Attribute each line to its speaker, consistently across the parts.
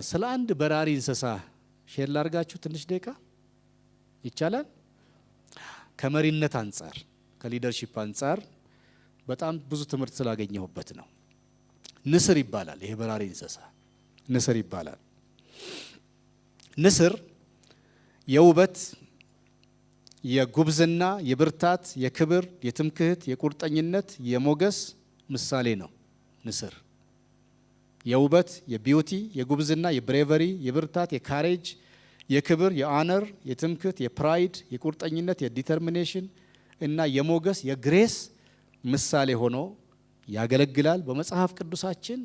Speaker 1: ስለ አንድ በራሪ እንስሳ share ላርጋችሁ ትንሽ ደቂቃ ይቻላል? ከመሪነት አንጻር፣ ከ leadership አንጻር በጣም ብዙ ትምህርት ስላገኘሁበት ነው። ንስር ይባላል። ይሄ በራሪ እንስሳ ንስር ይባላል። ንስር የውበት፣ የጉብዝና፣ የብርታት፣ የክብር፣ የትምክህት፣ የቁርጠኝነት፣ የሞገስ ምሳሌ ነው። ንስር የውበት፣ የ beauty፣ የጉብዝና፣ የ bravery፣ የብርታት፣ የ courage፣ የክብር፣ የ honor፣ የትምክህት፣ የ pride፣ የቁርጠኝነት፣ የ determination እና የሞገስ፣ የ grace ምሳሌ ሆኖ ያገለግላል። በመጽሐፍ ቅዱሳችን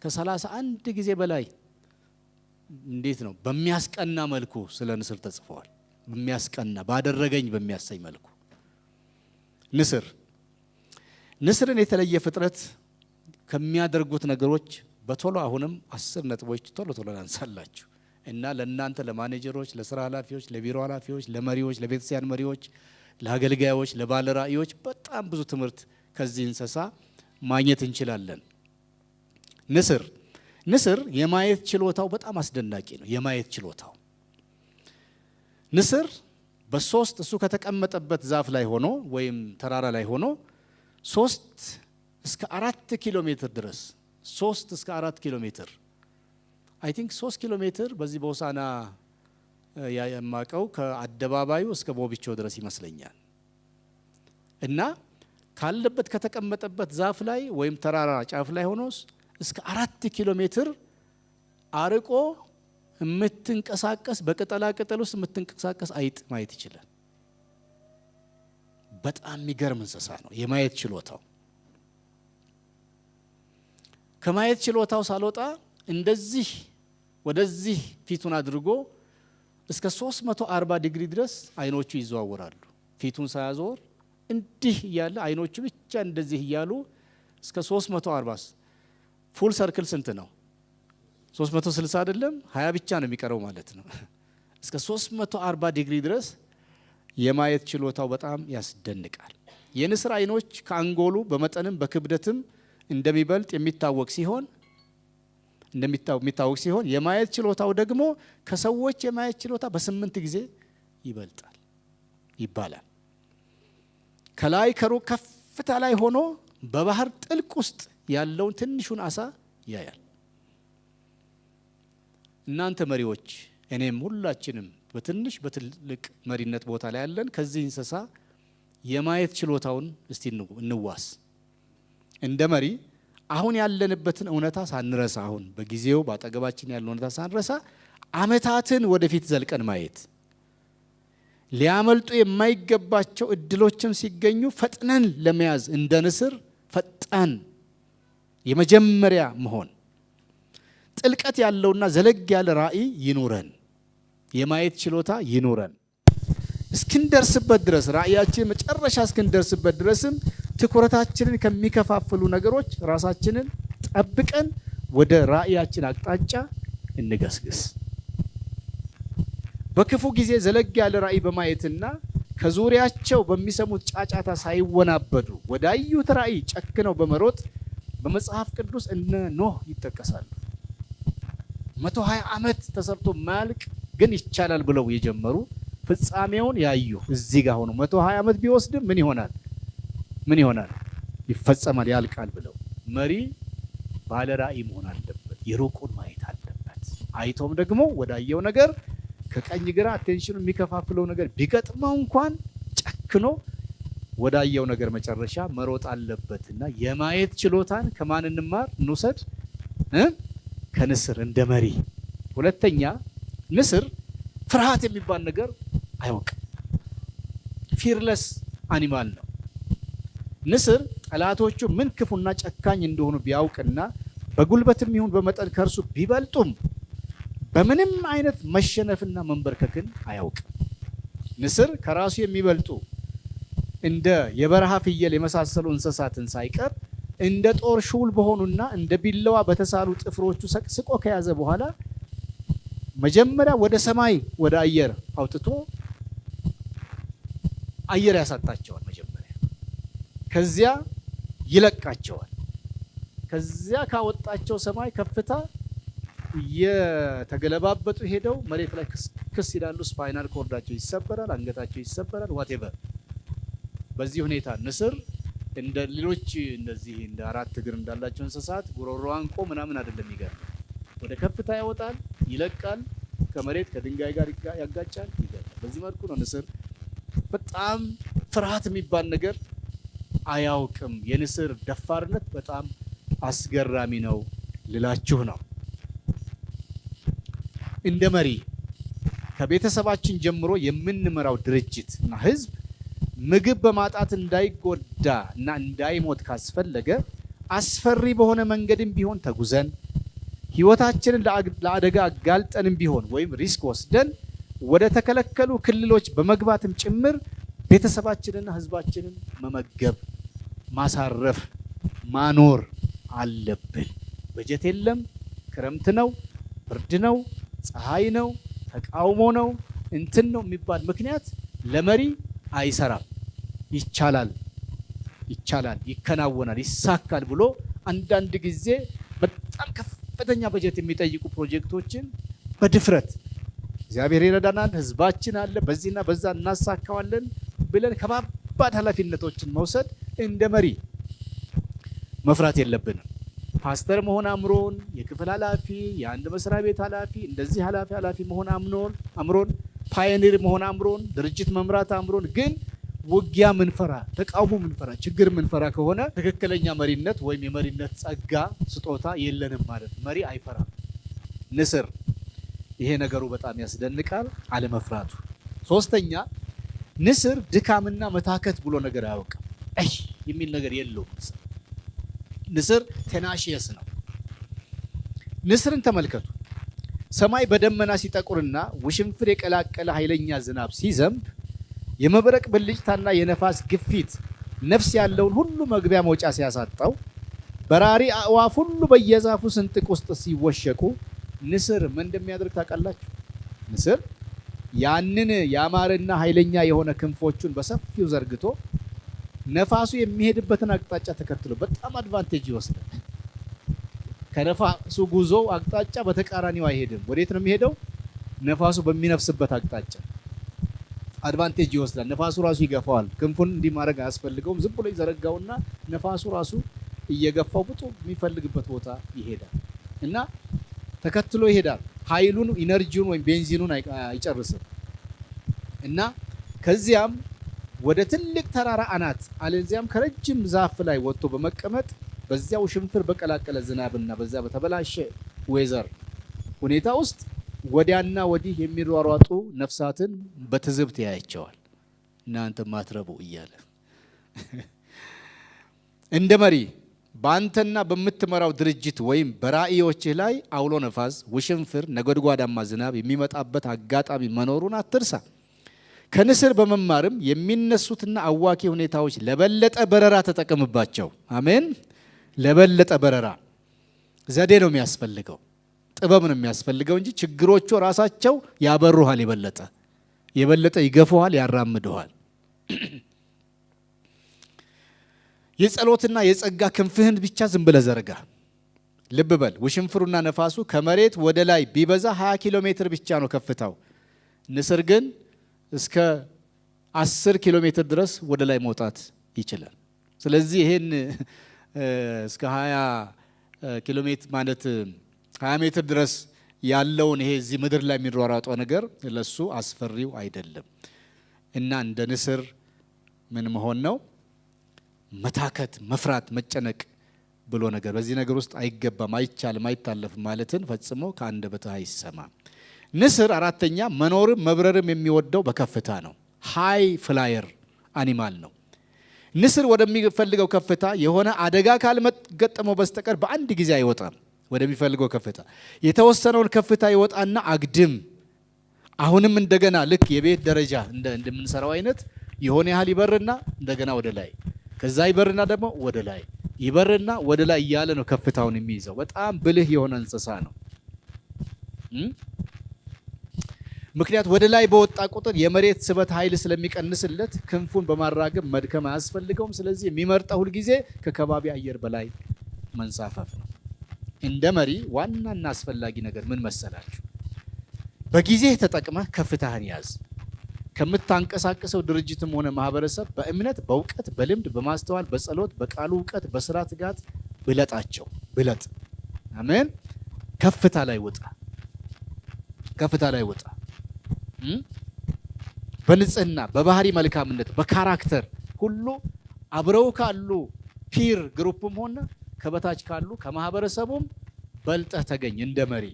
Speaker 1: ከ31 ጊዜ በላይ እንዴት ነው በሚያስቀና መልኩ ስለ ንስር ተጽፈዋል። በሚያስቀና፣ ባደረገኝ በሚያሰኝ መልኩ ንስርን የተለየ ፍጥረት ከሚያደርጉት ነገሮች በቶሎ አሁንም 10 ነጥቦች ቶሎ ቶሎ ላንሳላችሁ እና ለእናንተ ለማኔጀሮች፣ ለስራ ኃላፊዎች፣ ለቢሮ ኃላፊዎች፣ ለመሪዎች፣ ለቤተክርስቲያን መሪዎች፣ ለአገልጋዮች፣ ለባለ ራእዮች በጣም ብዙ ትምህርት ከዚህ እንስሳ ማግኘት እንችላለን። ንስር የማየት ችሎታው በጣም አስደናቂ ነው። የማየት ችሎታው ንስር በሶስት እሱ ከተቀመጠበት ዛፍ ላይ ሆኖ ወይም ተራራ ላይ ሆኖ 3 እስከ 4 ኪሎ ሜትር ድረስ፣ 3 እስከ 4 ኪሎ ሜትር፣ I think 3 ኪሎ ሜትር በዚህ በሆሳና የማቀው ከአደባባዩ እስከ ቦቢቾ ድረስ ይመስለኛል። እና ካለበት ከተቀመጠበት ዛፍ ላይ ወይም ተራራ ጫፍ ላይ ሆኖ እስከ 4 ኪሎ ሜትር አርቆ የምትንቀሳቀስ፣ በቅጠላ ቅጠል ውስጥ የምትንቀሳቀስ አይጥ ማየት ይችላል። በጣም የሚገርም እንስሳ ነው የማየት ችሎታው። ከማየት ችሎታው ሳልወጣ እንደዚህ ወደዚህ ፊቱን አድርጎ እስከ 340 ዲግሪ ድረስ አይኖቹ ይዘዋወራሉ። ፊቱን ሳያዞር እንዲህ እያለ አይኖቹ ብቻ እንደዚህ እያሉ እስከ 340። Full circle ስንት ነው? 360 አይደለም? 20 ብቻ ነው የሚቀረው ማለት ነው። እስከ 340 ዲግሪ ድረስ የማየት ችሎታው በጣም ያስደንቃል። የንስር አይኖች ከአንጎሉ በመጠንም በክብደትም እንደሚበልጥ የሚታወቅ ሲሆን የማየት ችሎታው ደግሞ ከሰዎች የማየት ችሎታ በ8 ጊዜ ይበልጣል ይባላል። ከላይ ከሩቅ ከፍታ ላይ ሆኖ በባህር ጥልቅ ውስጥ ያለውን ትንሹን አሳ ያያል። እናንተ መሪዎች፣ እኔም፣ ሁላችንም በትንሽ በትልቅ መሪነት ቦታ ላይ ያለን ከዚህ እንስሳ የማየት ችሎታውን እስቲ እንዋስ። እንደ መሪ አሁን ያለንበትን እውነታ ሳንረሳ፣ አሁን በጊዜው በአጠገባችን ያለው እውነታ ሳንረሳ ዓመታትን ወደፊት ዘልቀን ማየት፣ ሊያመልጡ የማይገባቸው እድሎችም ሲገኙ ፈጥነን ለመያዝ እንደ ንስር ፈጣን የመጀመሪያ መሆን፣ ጥልቀት ያለውና ዘለግ ያለ ራዕይ ይኑረን፣ የማየት ችሎታ ይኑረን። እስክንደርስበት ድረስ፣ ራዕያችን መጨረሻ እስክንደርስበት ድረስም ትኩረታችንን ከሚከፋፍሉ ነገሮች ራሳችንን ጠብቀን ወደ ራዕያችን አቅጣጫ እንገስግስ። በክፉ ጊዜ ዘለግ ያለ ራዕይ በማየትና ከዙሪያቸው በሚሰሙት ጫጫታ ሳይወናበዱ ወዳዩት ራዕይ ጨክነው በመሮጥ በመጽሐፍ ቅዱስ እነ ኖህ ይጠቀሳሉ። 120 ዓመት ተሰርቶ ማያልቅ ግን ይቻላል ብለው የጀመሩ፣ ፍጻሜውን ያዩ፣ እዚህ ጋር ሆኖ 120 ዓመት ቢወስድም ምን ይሆናል? ምን ይሆናል? ይፈጸማል፣ ያልቃል ብለው። መሪ ባለ ራዕይ መሆን አለበት። የሩቁን ማየት አለበት። አይቶም ደግሞ ወዳየው ነገር ከቀኝ ግራ attention ኑ የሚከፋፍለው ነገር ቢገጥመው እንኳን ጨክኖ ወዳየው ነገር መጨረሻ መሮጥ አለበት እና የማየት ችሎታን ከማን እንማር እንውሰድ? ከንስር እንደ መሪ። ሁለተኛ፣ ንስር ፍርሃት የሚባል ነገር አያውቅም። Fearless animal ነው። ንስር ጠላቶቹ ምን ክፉና ጨካኝ እንደሆኑ ቢያውቅና በጉልበትም ይሁን በመጠን ከእርሱ ቢበልጡም በምንም አይነት መሸነፍና መንበርከክን አያውቅም። ንስር ከራሱ የሚበልጡ እንደ የበረሃ ፍየል የመሳሰሉ እንስሳትን ሳይቀር እንደ ጦር ሹል በሆኑና እንደ ቢላዋ በተሳሉ ጥፍሮቹ ሰቅስቆ ከያዘ በኋላ መጀመሪያ ወደ ሰማይ ወደ አየር አውጥቶ አየር ያሳጣቸዋል። መጀመሪያ ከዚያ ይለቃቸዋል። ከዚያ ካወጣቸው ሰማይ ከፍታ እየተገለባበጡ ሄደው መሬት ላይ ክስ ይላሉ። Spinal cord ኣቸው ይሰበራል፣ አንገታቸው ይሰበራል፣ whatever። በዚህ ሁኔታ ንስር እንደ ሌሎች እንደዚህ እንደ አራት እግር እንዳላቸው እንስሳት ጉሮሮ አንቆ ምናምን አይደለም ይገርም። ወደ ከፍታ ያወጣል፣ ይለቃል፣ ከመሬት ከድንጋይ ጋር ያጋጫል፣ ይገላል። በዚህ መልኩ ነው ንስር በጣም ፍርሃት የሚባል ነገር አያውቅም። የንስር ደፋርነት በጣም አስገራሚ ነው ልላችሁ ነው። እንደ መሪ ከቤተሰባችን ጀምሮ የምንመራው ድርጅት እና ህዝብ ምግብ በማጣት እንዳይጎዳ እና እንዳይሞት ካስፈለገ አስፈሪ በሆነ መንገድም ቢሆን ተጉዘን፣ ህይወታችንን ለአደጋ አጋልጠንም ቢሆን ወይም risk ወስደን ወደ ተከለከሉ ክልሎች በመግባትም ጭምር ቤተሰባችንና ህዝባችንን መመገብ፣ ማሳረፍ፣ ማኖር አለብን። በጀት የለም፣ ክረምት ነው፣ ብርድ ነው፣ ፀሐይ ነው፣ ተቃውሞ ነው፣ እንትን ነው የሚባል ምክንያት ለመሪ አይሰራም። ይቻላል፣ ይቻላል፣ ይከናወናል፣ ይሳካል ብሎ አንዳንድ ጊዜ በጣም ከፍተኛ በጀት የሚጠይቁ ፕሮጀክቶችን በድፍረት እግዚአብሔር ይረዳናል፣ ህዝባችን አለ፣ በዚህና በዛ እናሳካዋለን ብለን ከባባድ ኃላፊነቶችን መውሰድ እንደ መሪ መፍራት የለብንም። ፓስተር መሆን አምሮን፣ የክፍል ኃላፊ፣ የአንድ መስሪያ ቤት ኃላፊ፣ እንደዚህ ኃላፊ ኃላፊ መሆን አምሮን፣ pioneer መሆን አምሮን፣ ድርጅት መምራት አምሮን፣ ግን ውጊያ ምንፈራ፣ ተቃውሞ ምንፈራ፣ ችግር ምንፈራ ከሆነ ትክክለኛ መሪነት ወይም የመሪነት ጸጋ ስጦታ የለንም ማለት። መሪ አይፈራም። ንስር ይሄ ነገሩ በጣም ያስደንቃል፣ አለመፍራቱ። ሶስተኛ፣ ንስር ድካምና መታከት ብሎ ነገር አያውቅም። አይ የሚል ነገር የለውም። ንስር tenacious ነው። ንስርን ተመልከቱ። ሰማይ በደመና ሲጠቁርና ውሽንፍር የቀላቀለ ኃይለኛ ዝናብ ሲዘንብ፣ የመብረቅ ብልጭታና የነፋስ ግፊት ነፍስ ያለውን ሁሉ መግቢያ መውጫ ሲያሳጣው፣ በራሪ አእዋፍ ሁሉ በየዛፉ ስንጥቅ ውስጥ ሲወሸቁ ንስር ምን እንደሚያደርግ ታውቃላችሁ? ንስር ያንን ያማረና ኃይለኛ የሆነ ክንፎቹን በሰፊው ዘርግቶ ነፋሱ የሚሄድበትን አቅጣጫ ተከትሎ በጣም advantage ይወስዳል። ከነፋሱ ጉዞ አቅጣጫ በተቃራኒው አይሄድም። ወዴት ነው የሚሄደው? ነፋሱ በሚነፍስበት አቅጣጫ advantage ይወስዳል። ነፋሱ ራሱ ይገፋዋል። ክንፉን እንዲህ ማድረግ አያስፈልገውም። ዝም ብሎ ይዘረጋውና ነፋሱ ራሱ እየገፋው ብጡ የሚፈልግበት ቦታ ይሄዳል እና ተከትሎ ይሄዳል። ኃይሉን፣ energy ውን ወይም ቤንዚኑን አይጨርስም እና ከዚያም ወደ ትልቅ ተራራ አናት አለዚያም ከረጅም ዛፍ ላይ ወጥቶ በመቀመጥ በዚያው ውሽንፍር በቀላቀለ ዝናብና በዚያ በተበላሸ weather ሁኔታ ውስጥ ወዲያና ወዲህ የሚሯሯጡ ነፍሳትን በትዝብት ያያቸዋል። እናንተ ማትረቡ እያለ። እንደ መሪ በአንተና በምትመራው ድርጅት ወይም በራእዮችህ ላይ አውሎ ነፋስ፣ ውሽንፍር፣ ነጎድጓዳማ ዝናብ የሚመጣበት አጋጣሚ መኖሩን አትርሳ። ከንስር በመማርም የሚነሱትና አዋኪ ሁኔታዎች ለበለጠ በረራ ተጠቀምባቸው። አሜን። ለበለጠ በረራ ዘዴ ነው የሚያስፈልገው፣ ጥበብ ነው የሚያስፈልገው እንጂ ችግሮቹ ራሳቸው ያበሩሃል፣ የበለጠ የበለጠ ይገፉሃል፣ ያራምዱሃል። የጸሎትና የጸጋ ክንፍህን ብቻ ዝም ብለህ ዘርጋ። ልብ በል፣ ውሽንፍሩና ነፋሱ ከመሬት ወደ ላይ ቢበዛ 20 ኪሎ ሜትር ብቻ ነው ከፍታው። ንስር ግን እስከ 10 ኪሎ ሜትር ድረስ ወደ ላይ መውጣት ይችላል። ስለዚህ ይሄን እስከ 20 ኪሎ ሜትር ማለት 20 ሜትር ድረስ ያለውን ይሄ እዚህ ምድር ላይ የሚሯሯጠው ነገር ለሱ አስፈሪው አይደለም። እና እንደ ንስር ምን መሆን ነው? መታከት፣ መፍራት፣ መጨነቅ ብሎ ነገር በዚህ ነገር ውስጥ አይገባም፣ አይቻልም፣ አይታለፍም ማለትን ፈጽሞ ከአንደበትህ አይሰማም። ንስር አራተኛ፣ መኖርም መብረርም የሚወደው በከፍታ ነው። High flyer animal ነው። ንስር ወደሚፈልገው ከፍታ የሆነ አደጋ ካልገጠመው በስተቀር በአንድ ጊዜ አይወጣም። ወደሚፈልገው ከፍታ የተወሰነውን ከፍታ ይወጣና አግድም አሁንም እንደገና ልክ የቤት ደረጃ እንደምንሰራው አይነት የሆነ ያህል ይበርና እንደገና ወደ ላይ፣ ከዛ ይበርና ደግሞ ወደ ላይ፣ ይበርና ወደ ላይ እያለ ነው ከፍታውን የሚይዘው። በጣም ብልህ የሆነ እንስሳ ነው። ምክንያት ወደ ላይ በወጣ ቁጥር የመሬት ስበት ኃይል ስለሚቀንስለት ክንፉን በማራገብ መድከም አያስፈልገውም። ስለዚህ የሚመርጠው ሁልጊዜ ከከባቢ አየር በላይ መንሳፈፍ ነው። እንደ መሪ ዋናና አስፈላጊ ነገር ምን መሰላችሁ? በጊዜ ተጠቅመህ ከፍታህን ያዝ። ከምታንቀሳቅሰው ድርጅትም ሆነ ማህበረሰብ በእምነት፣ በእውቀት፣ በልምድ፣ በማስተዋል፣ በጸሎት፣ በቃሉ እውቀት፣ በስራ ትጋት ብለጣቸው፣ ብለጥ። አሜን። ከፍታ ላይ ውጣ፣ ከፍታ ላይ ውጣ። በንጽህና፣ በባህሪ መልካምነት፣ በ character ሁሉ አብረው ካሉ peer group ም ሆነ ከበታች ካሉ ከማህበረሰቡም በልጠህ ተገኝ እንደ መሪ።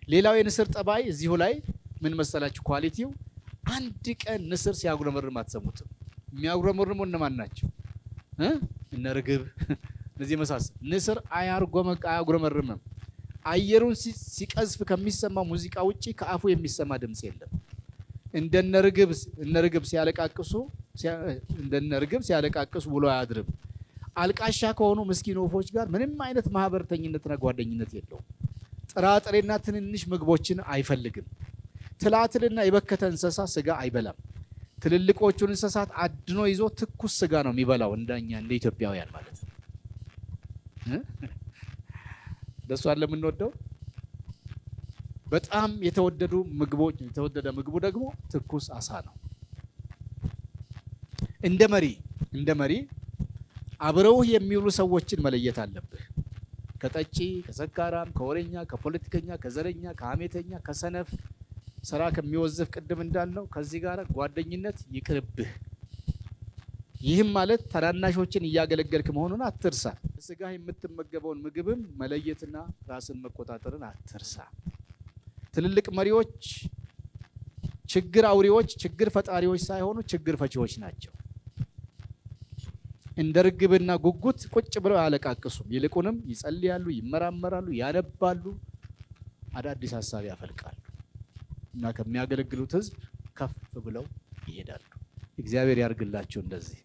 Speaker 1: ሌላው የንስር ጠባይ እዚሁ ላይ ምን መሰላችሁ? Quality ው አንድ ቀን ንስር ሲያጉረመርም አትሰሙትም። የሚያጉረመርሙ እነማን ናቸው? እነ ርግብ፣ እነዚህ መሳሰል። ንስር አያጉረመርምም። አየሩን ሲቀዝፍ ከሚሰማ ሙዚቃ ውጪ ከአፉ የሚሰማ ድምፅ የለም። እንደነ ርግብ ሲያለቃቅሱ ውሎ አያድርም። አልቃሻ ከሆኑ ምስኪን ወፎች ጋር ምንም አይነት ማህበርተኝነትና ጓደኝነት የለውም። ጥራጥሬና ትንንሽ ምግቦችን አይፈልግም። ትላትልና የበከተ እንስሳ ስጋ አይበላም። ትልልቆቹን እንስሳት አድኖ ይዞ ትኩስ ስጋ ነው የሚበላው፣ እንደኛ እንደ ኢትዮጵያውያን ማለት ነው። እንደሱ አለ የምንወደው። በጣም የተወደዱ ምግቦች፣ የተወደደ ምግቡ ደግሞ ትኩስ አሳ ነው። እንደ መሪ አብረውህ የሚውሉ ሰዎችን መለየት አለብህ። ከጠጪ፣ ከሰካራም፣ ከወሬኛ፣ ከፖለቲከኛ፣ ከዘረኛ፣ ከሀሜተኛ፣ ከሰነፍ፣ ስራ ከሚወዝፍ፣ ቅድም እንዳልነው ከዚህ ጋር ጓደኝነት ይቅርብህ። ይህም ማለት ታናናሾችን እያገለገልክ መሆኑን አትርሳ። ስጋህ የምትመገበውን ምግብም መለየትና ራስን መቆጣጠርን አትርሳ። ትልልቅ መሪዎች ችግር አውሪዎች፣ ችግር ፈጣሪዎች ሳይሆኑ ችግር ፈቺዎች ናቸው። እንደ ርግብና ጉጉት ቁጭ ብለው አያለቃቅሱም። ይልቁንም ይጸልያሉ፣ ይመራመራሉ፣ ያነባሉ፣ አዳዲስ ሀሳብ ያፈልቃሉ እና ከሚያገለግሉት ህዝብ ከፍ ብለው ይሄዳሉ። እግዚአብሔር ያርግላችሁ እንደዚህ።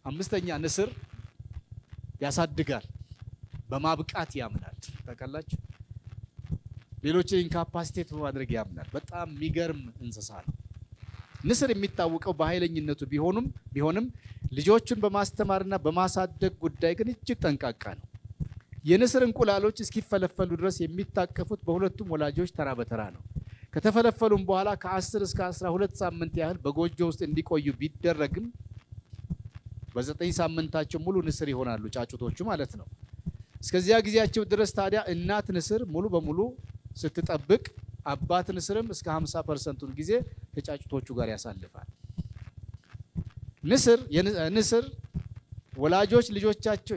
Speaker 1: አምስተኛ፣ ንስር ያሳድጋል፣ በማብቃት ያምናል። ታውቃላችሁ፣ ሌሎችን incapacitate በማድረግ ያምናል። በጣም የሚገርም እንስሳ ነው። ንስር የሚታወቀው በኃይለኝነቱ ቢሆንም ልጆቹን በማስተማርና በማሳደግ ጉዳይ ግን እጅግ ጠንቃቃ ነው። የንስር እንቁላሎች እስኪፈለፈሉ ድረስ የሚታቀፉት በሁለቱም ወላጆች ተራ በተራ ነው። ከተፈለፈሉም በኋላ ከ10 እስከ 12 ሳምንት ያህል በጎጆ ውስጥ እንዲቆዩ ቢደረግም በ9 ሳምንታቸው ሙሉ ንስር ይሆናሉ፣ ጫጩቶቹ ማለት ነው። እስከዚያ ጊዜያቸው ድረስ ታዲያ እናት ንስር ሙሉ በሙሉ ስትጠብቅ፣ አባት ንስርም እስከ 50% ኡን ጊዜ ከጫጩቶቹ ጋር ያሳልፋል። ንስር ወላጆች ልጆቻቸው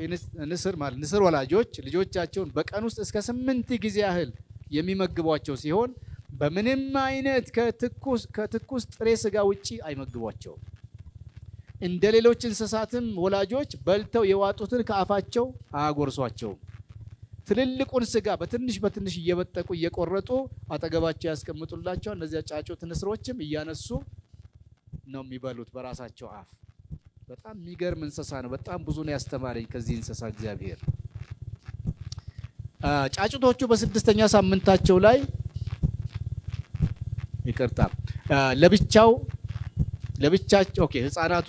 Speaker 1: ንስር ማለት ንስር ወላጆች ልጆቻቸውን በቀን ውስጥ እስከ 8 ጊዜ ያህል የሚመግቧቸው ሲሆን በምንም አይነት ከትኩስ ጥሬ ስጋ ውጪ አይመግቧቸውም። እንደ ሌሎች እንስሳትም ወላጆች በልተው የዋጡትን ከአፋቸው አያጎርሷቸውም። ትልልቁን ስጋ በትንሽ በትንሽ እየበጠቁ፣ እየቆረጡ አጠገባቸው ያስቀምጡላቸዋል። እነዚያ ጫጩት ንስሮችም እያነሱ ነው የሚበሉት በራሳቸው አፍ። በጣም የሚገርም እንስሳ ነው። በጣም ብዙ ነው ያስተማረኝ ከዚህ እንስሳ እግዚአብሔር። ጫጩቶቹ በስድስተኛ ሳምንታቸው ላይ፣ ይቅርታ፣ ለብቻው ለብቻቸው፣ okay፣ ህፃናቱ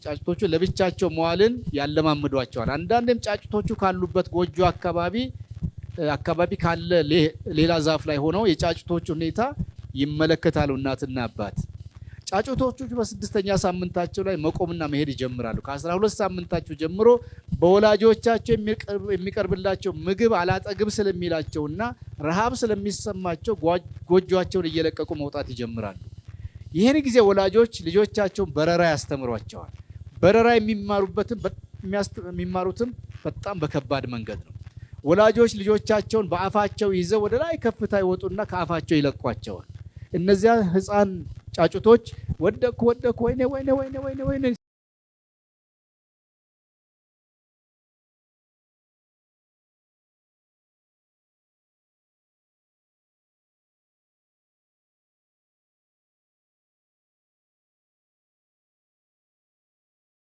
Speaker 1: ጫጩቶቹ ለብቻቸው መዋልን ያለማምዷቸዋል። አንዳንዴም ጫጩቶቹ ካሉበት ጎጆ አካባቢ ካለ ሌላ ዛፍ ላይ ሆነው የጫጩቶቹ ሁኔታ ይመለከታሉ እናትና አባት። ጫጩቶቹ በስድስተኛ ሳምንታቸው ላይ መቆምና መሄድ ይጀምራሉ። ከ12 ሳምንታቸው ጀምሮ በወላጆቻቸው የሚቀርብላቸው ምግብ አላጠግብ ስለሚላቸውና ረሃብ ስለሚሰማቸው ጎጇቸውን እየለቀቁ መውጣት ይጀምራሉ። ይህን ጊዜ ወላጆች ልጆቻቸውን በረራ ያስተምሯቸዋል። በረራ የሚማሩትም በጣም በከባድ መንገድ ነው። ወላጆች ልጆቻቸውን በአፋቸው ይዘው ወደ ላይ ከፍታ ይወጡና ከአፋቸው ይለቋቸዋል። እነዚያ ህፃን ጫጩቶች ወደኩ ወደኩ፣ ወይኔ ወይኔ ወይኔ ወይኔ ወይኔ